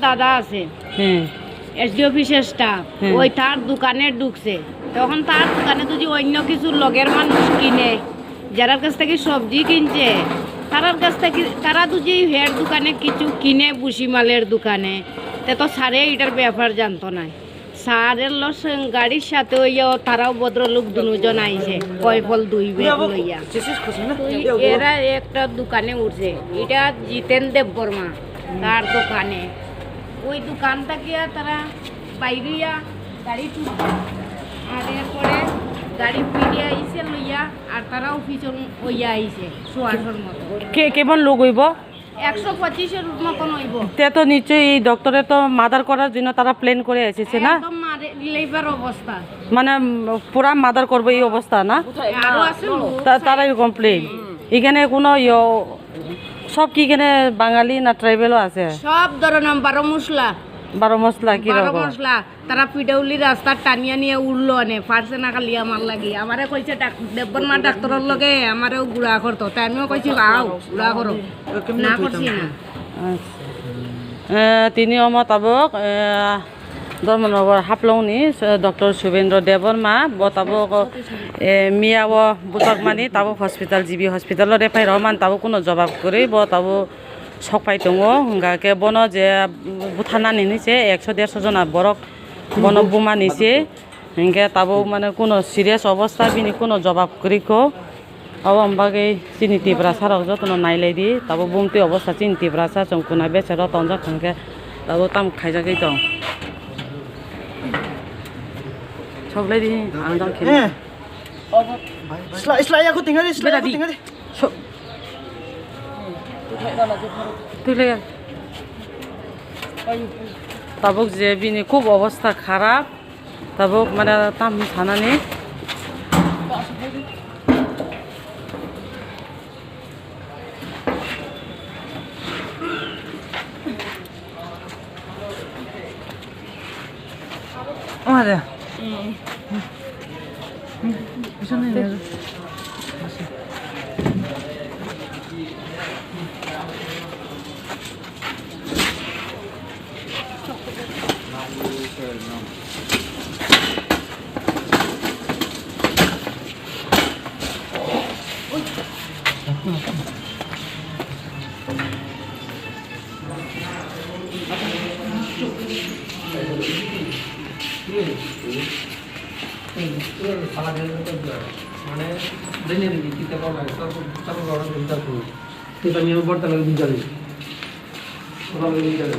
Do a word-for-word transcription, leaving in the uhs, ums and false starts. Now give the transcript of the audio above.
দাদা আছে, হ্যাঁ। এসডি অফিসের স্টাফ, হ্যাঁ। ওই তার দোকানে ঢুকছে। তখন তার দোকানে যদি অন্য কিছু লগের মানুষ কিনে, যারার কাছ থেকে সবজি কিনছে, তারার কাছ থেকে, তারা যদি হের দোকানে কিছু কিনে, ভুসিমালের দোকানে, তে তো স্যারে এটার ব্যাপার জানতো না। স্যারের লস গাড়ির সাথে ওই যে তারাও ভদ্রলোক দুজন আইছে, কয়ফল দুই ব্যাগ লইয়া। তো এরা একটা দোকানে উঠছে, এটা জিতেন দেববর্মা, তার দোকানে। ওই দোকান থেকে তারা বাইরিয়া গাড়ি তুলছে, আর এরপরে গাড়ি ফিরিয়া আইছে লইয়া, আর তারাও পিছন ওইয়া আইছে সোয়াশোর মতো। কে, কেমন লোক হইব? একশো পঁচিশের মতন হইব। তে তো নিশ্চয়ই এই ডক্টরে তো মার্ডার করার জন্য তারা প্ল্যান করে এসেছে না? একদম মারে-, লেবার অবস্থা। মানে, উম, পুরা মার্ডার করবো এই অবস্থা না? আরো আছে লোক। তা-, তারা এরকম প্ল্যান। এখানে কোনো ইয়ে, সব কি এখানে বাঙালি না ট্রাইবেলও আছে? সব ধরনের বারো মশলা। বারো মশলা কি বারো রকম? মশলা। তারা পিডাউলি রাস্তা টানিয়া নিয়ে উঠলো অনে, পারছে না খালি আমার লাগি। আমারে কইছে ডাক-, দেববর্মা ডাক্তারর লগে আমারেও গুড়া করতো। তাই আমিও কইছি, "আও, গুড়া করো।" না করছি না। আচ্ছা। এ, tini omo tabuk, e, Dharmanagar Haflongni, e, Doctor Subendra Debbarma, bo tabuk, e, miya o bwsakmani tabuk hospital, G B hospital o rephai rwmani tabuk kuno jobab kwrwi, bo tabuk sokphai tongo. Hwnkha khe bono je butharnani hinwi se ekso derso jona borok bono bumani se, hinkhe tabuk mane kuno serious obostha, bini kuno jobab kwrwi kho. Abo wng bagwi chini Tiprasa rok jotono nailai di, tabuk bumtwi obostha chini Tiprasa chwng kuna bese rw tongjak hinkhe tabuk tamo khaijagwi tong. Soklai di, ang jang khini. Eh. Slai, slai, aku tinggal di, slai, aku tinggal di. So-, Twi le. Tabuk je bini khub obostha kharap. Tabuk mane tam sanani. Ada. Bisa nih. Mane, dene dene kita kau na, kau kau kau kau kita tu, kita ni buat lagi bijak ni, buat lagi bijak ni.